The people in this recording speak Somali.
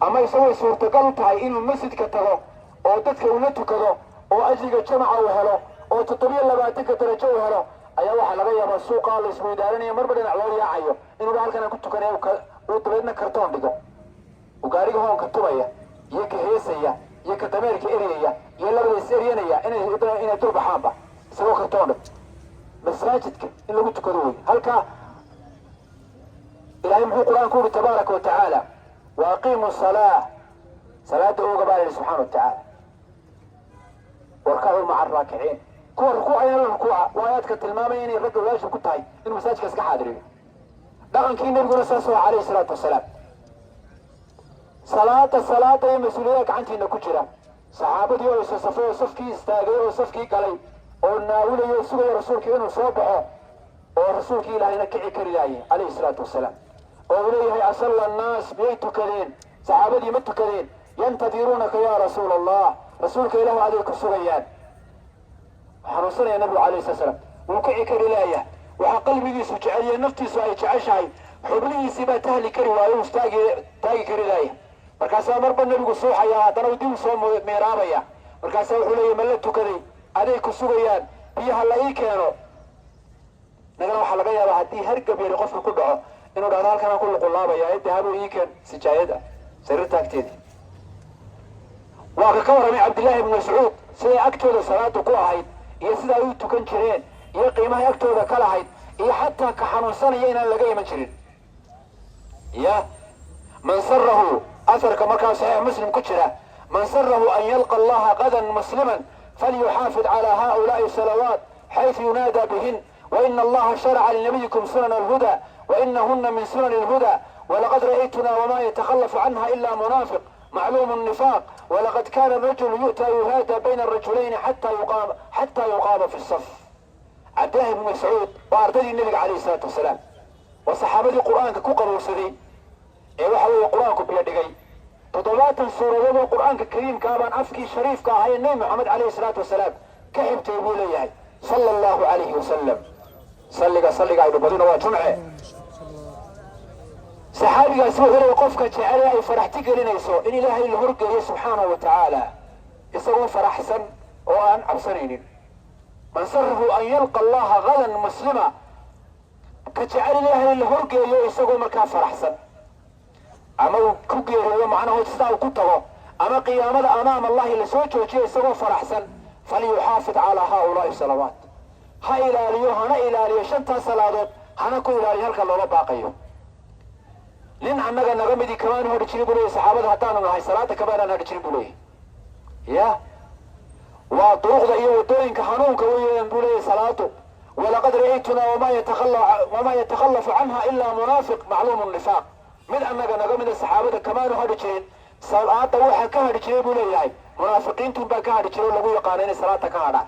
Ama isagoo suurtagal u tahay inuu masjidka tago oo dadka ula tukado oo ajriga jamaca uu helo oo 27-ka darajo uu helo, ayaa waxaa laga yaabaa suuqaa la isweydaaranaya, marba dhinac loo yaacayo, inuuba halkan aan ku tukanaya uu dabeedna kartoon dhigo, uu gaariga hoonka tubaya iyo ka heesaya iyo ka dameerka eryaya iyo labada is eryanaya inay dul baxaanba isagoo kartoon dhig. Masaajidka in lagu tukado wey. Halkaa Ilaahay muxuu Qur-aan ku yidhi tabaaraka wa tacaala? "وأقيموا الصلاة", salaada ooga baa yidhi subxaana wa tacaala. "واركعوا مع الراكعين", kuwa rukuucayana la rukuuca. Waa aayaadka tilmaamaya inay ragga waajib ku tahay inuu masaajidka iska xaadiriyo. Dhaqankii nabiguna saas waa calayhi salaatu wasalaam. Salaada, salaada iyo mas-uuliyadaha gacantiina ku jira. Saxaabadii oo isa safay oo safkii istaagay oo safkii galay oo naawilaya oo sugaya rasuulkii inuu soo baxo, oo rasuulkii Ilaahayna kici kari laayay calayhi salaatu wasalaam, oo uu leeyahay: "أصلى الناس?" Miyay tukadeen saxaabadii? Ma tukadeen? "ينتظرونك يا رسول الله", rasuulka Ilaahu aday ku sugayaan. Xanuunsanaya nabigu calayhi salatu salaam, wuu kici kari laaya. Waxaa qalbigiisu jeceliye, naftiisu ay jeceshahay, xubnihiisii baa tahli kari waayo, istaagi taagi kari laaya. Markaasaa marba nebigu suuxaya, haddana uu dib u soo meeraabaya. Markaasaa wuxuu leeyahy: "Ma la tukaday? Aday ku sugayaan, biyaha la ii keeno." Nagana waxaa laga yaabaa haddii hargab yari qofka ku dhaco inuu dhahdo: "Halkan aan ku luqulaabaya, ee dahabo ii keen sijaayad ah sariirta agteeda." Waa ka warramay Cabdillaahi ibnu Mascuud siday agtooda salaadu ku ahayd iyo sida ay u tukan jireen iyo qiimahay agtooda ka lahayd iyo xataa ka xanuunsanaya inaan laga iman jirin. Ya من سره, aharka markaa saxiix Muslim ku jira, "من سره أن يلقى الله غدا مسلما فليحافظ على هؤلاء الصلوات حيث ينادى بهن، وإن الله شرع لنبيكم سنن الهدى وإنهن من سنن الهدى، ولقد رأيتنا وما يتخلف عنها إلا منافق معلوم النفاق، ولقد كان الرجل يؤتى يهادى بين الرجلين حتى يقام في الصف." Cabdillahi ibnu Mascuud waa ardaydii nabiga calayhi salaatu wasalaam, waa saxaabadii Qur-aanka ku qabowsaday ee waxa weeye Qur-aanku biyo dhigay. 70 suuradood oo Qur-aanka kariimkaa baan afkii shariifka ahaa ee Nebi Moxamed calayhi salaatu wasalaam ka xibtay, buu leeyahay sala allahu calayhi wasalam. Salliga, salliga aynu badino, waa Jumce. Saxaabigaasi wuxuu leeyahy: qofka jecele ay faraxti gelinayso in Ilaahay la horgeeyo subxaanahu wa tacaala isagoo faraxsan oo aan cabsanaynin, من سره أن يلقى الله غدا مسلما, ka jecel Ilaahay la horgeeyo isagoo markaa faraxsan, ama uu ku geeriyo, macnahood sidaa uu ku tago, ama qiyaamada amaam Allahi lasoo joojiyo isagoo faraxsan, فليحافظ على هؤلاء الصلوات, ha ilaaliyo, hana ilaaliyo shantaas salaadood, hana ku ilaaliyo halka loola baaqayo. Nin annaga naga midii kamaanu hadhi jirin, buu leeyay. Saxaabada haddaanu nahay, salaada kamaanaan hadhi jirin, buu leeyahy. Ya waa duruqda iyo waddooyinka hanuunka weeyaan, buu leeyahy salaadu. "ولقد رأيتنا وما يتخلف عنها إلا منافق معلوم النفاق." Mid annaga naga mida saxaabada kamaanu hadhi jirin salaada. Waxaa ka hadhi jiray, buu leeyahay, munaafiqiintun baa ka hadhi jiray oo lagu yaqaano inay salaada ka hadhaan.